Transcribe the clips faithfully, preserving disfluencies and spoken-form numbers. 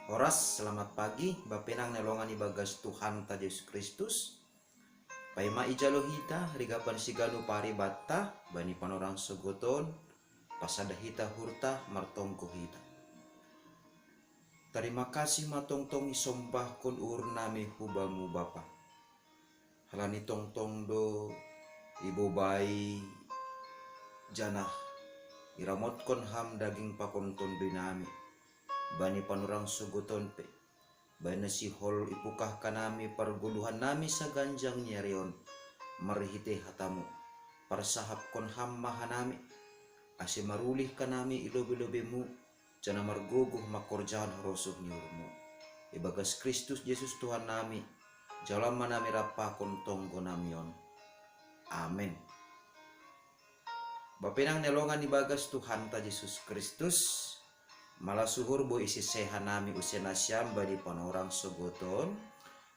Oras, selamat pagi, bapenang ne longan ibagas Tuhanta Jesus Kristus. Paima ijalo hita rigapan siganu paribatta bani panorang sogoton, pasada hita hurta martonggo hita. Tarima kasih ma tongtong isombahkon uhur nami hu Bamu Bapa. Halani tongtong do ibobai janah iramotkon Ham daging pakon tondoi nami bani panorang sogoton pe, bahen na sihol ipungkah hanami pargoluhan nami saganjang ni ari on marhitei hataMu. Parsahapkon Ham ma hanami, ase marulih hanami i lobei-lobeiMu, janah margogoh mangkorjahon harosuh ni uhurMu. Ibagas Kristus Jesus Tuhan nami, jalo ma nami rap pakon tonggo nami on. Amen. Bapenang ne longan ibagas Tuhanta Jesus Kristus, malas uhur boi isese hanami use nasiam bani panorang sogoton,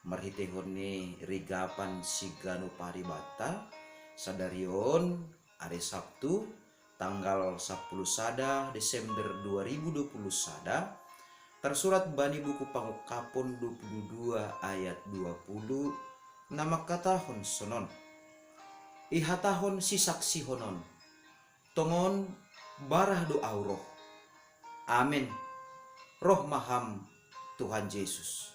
marhiteihon ni rigapan siganu paribatta, sadari on ari Sabtu, tanggal sampulu sada Desember dua ribu dua puluh sada, tarsurat bani buku Pangungkapon dua puluh dua ayat dua puluh, na mangkatahon sonon: Ihatahon sisaksihonon, tongon barah do Ahu roh. Amen. Roh ma Ham, Tuhan Jesus.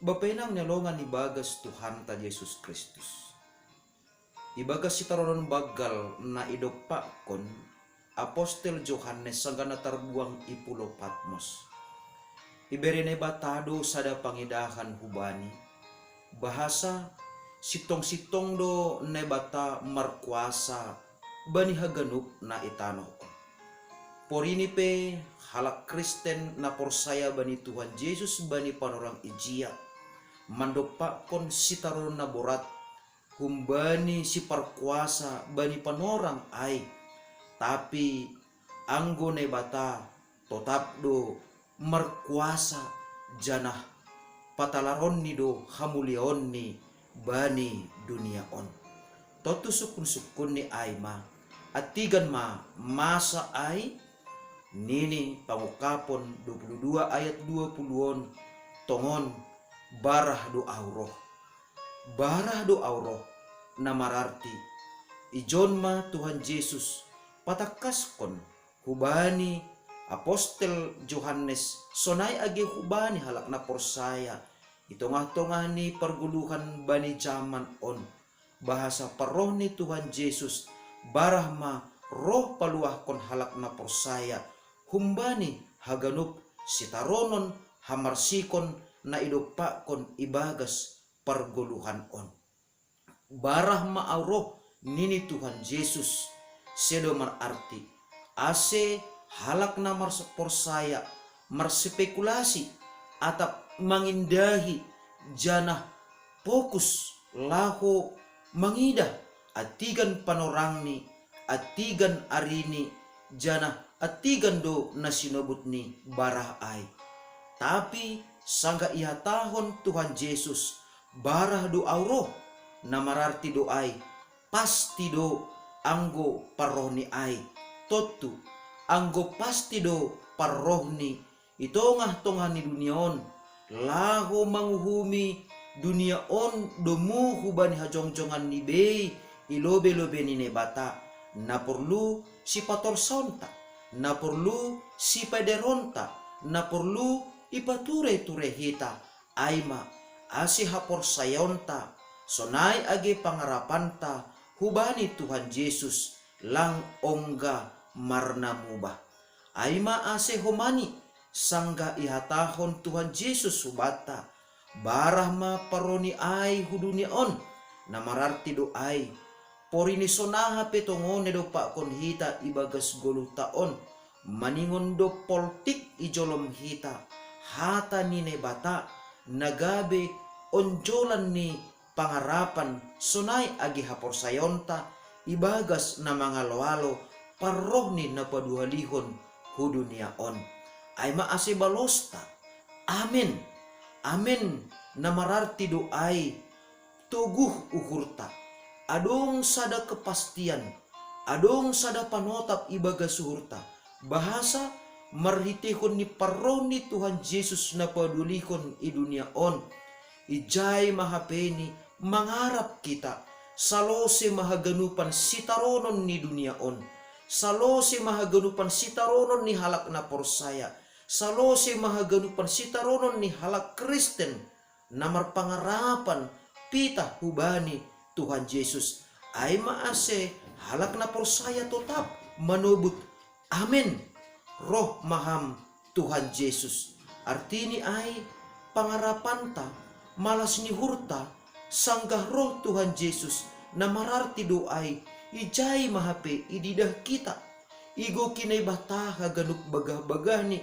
Bapenang ne longan ibagas Tuhanta Jesus Kristus. Ibagas sitaronon banggal na idompakkon apostel Johannes sanggah na tarbuang i pulo Patmos, ibere Naibata do sada pangidahan hubani, bahasa sintong-sintong do Naibata markuasa bani haganup na i tanoh on. Porini pe halak Kristen na porsaya bani Tuhan Jesus bani panorang ijia, mandompakkon sitaronon na borat humbani siparkuasa bani panorang ai. Tapi anggo Naibata totap do markuasa, janah patalaronni do hamuliaonni bani dunia on. Tontu sungkun-sungkunni ai ma, antigan ma masa ai, nini Pangungkapon dua puluh dua ayat dua puluh on, tongon barah do Ahu roh. Barah do Ahu roh, na mararti ijon ma Tuhan Jesus patangkaskon hubani apostel Johannes, sonai age hubani halak na porsaya i tongah-tongah ni pargoluhan bani jaman on, bahasa parroh ni Tuhan Jesus, barah ma roh paluahkon halak na porsaya humbani haganup sitaronon hamarsikon na idompakkon ibagas pargoluhan on. Barah ma Ahu roh, nini Tuhan Jesus, sedo mararti ase halak na marporsaya marspekulasi atap mangindahi, janah fokus laho mangidah antigan panorangni, antigan arini, janah antigan do na sinobut ni barah ai. Tapi sanggah ihatahon Tuhan Jesus, barah do Ahu roh, na mararti do ai pasti do anggo parrohni ai. Tontu, anggo pasti do parrohni i tongah-tongah ni dunia on, laho manguhumi dunia on domu hubani hajongjongan ni bei i lobei-lobei ni Naibata, na porlu sipatorsaonta, na porlu sipaederonta, na porlu ipature-ture hita, ai ma ase haporsayaonta, sonai age pangarapanta hubani Tuhan Jesus, lang ongga marnamubah. Ai ma ase homani, sanggah ihatahon Tuhan Jesus hubanta, barah ma parrohni ai hu dunia on, na mararti do ai, porini sonaha pe tongon na idompakkon hita ibagas goluhta on, maningon do poltik i jolom hita, hata ni Naibata, na gabe onjolan ni pangarapan sonai age haporsayaonta ibagas na mangalo-alo parrohni na paduahalihon hu dunia on. Ai ma ase balosta, amen. Amen, na mararti do ai toguh uhurta. Adong sada kepastian, adong sada panotap ibagas uhurta, bahasa marhitehon ni parroh ni Tuhan Jesus na padolihon i dunia on. Ijai ma hape ni mangarap hita, salose ma haganupan sitaronon ni dunia on, salose ma haganupan sitaronon ni halak na porsaya, salose ma haganupan sitaronon ni halak Kristen na marpangarapan pitah hubani Tuhan Jesus. Ai ma ase halak na porsaya totap manobut, "Amen, roh ma Ham Tuhan Jesus." Artini ai, pangarapanta, malas ni uhurta, sanggah roh Tuhan Jesus, na mararti do ai, ijai ma hape ididah hita. Igoki Naibata haganup bagah-bagahni,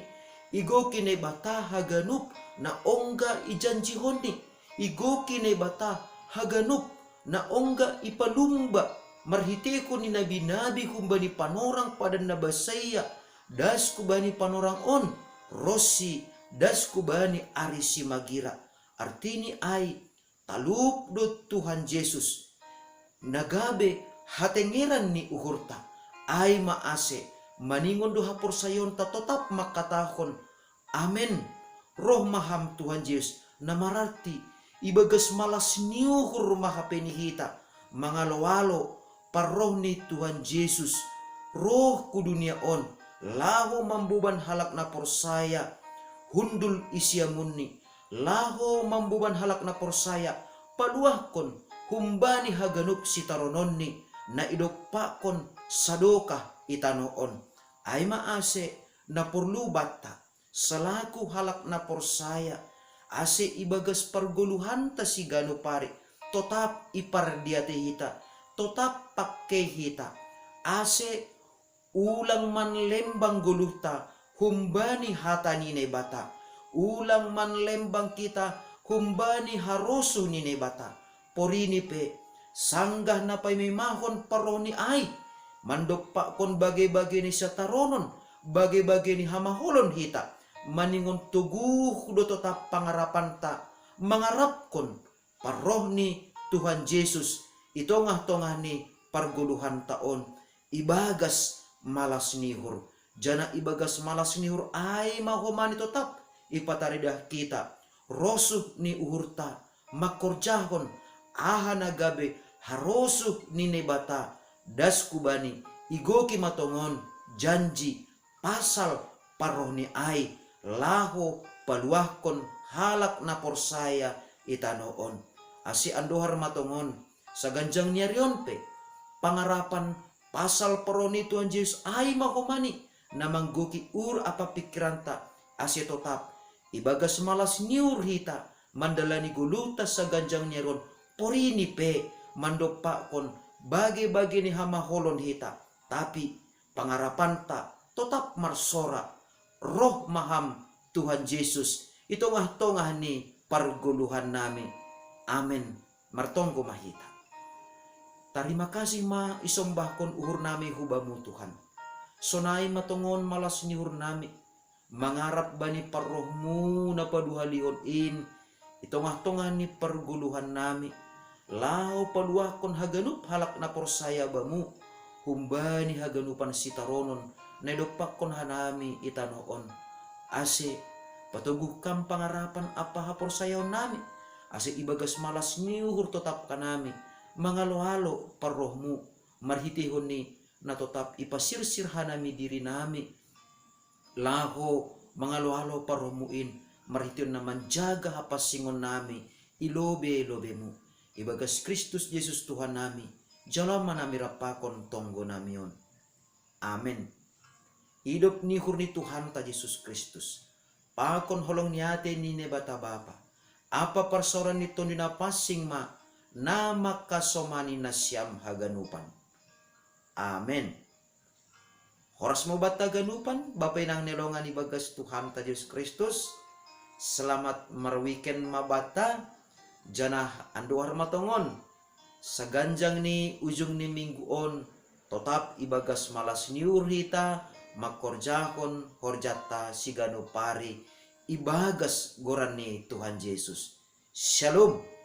igoki Naibata haganup na ongga ijanjihonni, igoki Naibata haganup na ongga ipalumba marhitehon ni nabi-nabi humbani panorang padan na basaia, das hubani panorang on, ronsi das hubani ari simagira. Artini ai, talup do Tuhan Jesus, na gabe hatengeran ni uhurta. Ai ma ase, maningon do haporsayaonta totap mangkatahon, "Amen, roh ma Ham Tuhan Jesus," na mararti, ibagas malas ni uhur ma hape ni hita, mangalo-alo parroh ni Tuhan Jesus, roh hu dunia on, laho mamboban halak na porsaya hundul i siamunni, laho mamboban halak na porsaya paluahkon humbani haganup sitarononni, na idompakkon sadokah i tanoh on. Ai ma ase, na porlu banta, salaku halak na porsaya, ase ibagas pargoluhanta siganup ari, totap ipardiatei hita, totap pangkei hita, ase ulang manlembang goluhta humbani hata ni Naibata, ulang manlembang hita humbani harosuh ni Naibata. Porini pe, sanggah na paima-imahon parrohni ai, mandompakkon bage-bage ni sitaronon, bage-bage ni hamaholon hita, maningon toguh do totap pangarapanta, mangarapkon parroh ni Tuhan Jesus i tongah-tongah ni pargoluhanta on, ibagas malas ni uhur. Janah ibagas malas ni uhur ai ma homani totap ipataridah hita rosuh ni uhurta, mangkorjahon aha na gabe harosuh ni Naibata das hubani, igoki ma tongon janji pasal parrohni ai, laho paluahkon halak na porsaya i tanoh on. Ase andohar ma tongon, saganjang ni ari on pe, pangarapan pasal parroh ni Tuhan Jesus ai ma homani, na manggohi uhur ampa pingkiranta, ase totap ibagas malas ni uhur hita mandalani goluhta saganjang ni ari on, porini pe mandompakkon bage-bage ni hamaholon hita, tapi pangarapanta totap marsora, "Roh ma Ham Tuhan Jesus i tongah-tongah ni pargoluhannami." Amen. Martonggo ma hita. Tarima kasih ma isombahkon uhurnami hu Bamu, Tuhan. Sonai ma tongon malas ni uhurnami, mangarap bani parrohMu na paduahalihon in i tongah-tongah ni pargoluhannami, laho paluahkon haganup halak na porsaya Bamu humbani haganupan sitaronon na idompakkon hanami i tanoh on. Ase patoguh Kam pangarapan ampa haporsayaonnami, ase ibagas malas ni uhur totap hanami mangalo-alo parrohMu, marhiteihon ni na totap ipasirsir hanami dirinami laho mangalo-alo parrohMu in, marhiteihon na manjaga hapansingonannami i lobe-lobeMu. Ibagas Kristus Jesus Tuhannami, jalo ma nami rap pakon tonggonami on. Amen. Idop ni uhur ni Tuhanta Jesus Kristus, pakon holong ni atei ni Naibata Bapa, ampa parsaoran ni Tonduy Napansing ma na mangkasomani nasiam haganupan. Amen. Horas ma banta haganupan, Bapa inang na hinaholongan ibagas Tuhanta Jesus Kristus. Selamat marweekend ma banta, janah andohar ma tongon, saganjang ni ujung ni minggu on, totap ibagas malas ni uhur hita mangkorjahon horjanta siganup ari ibagas goran ni Tuhan Jesus. Shalom.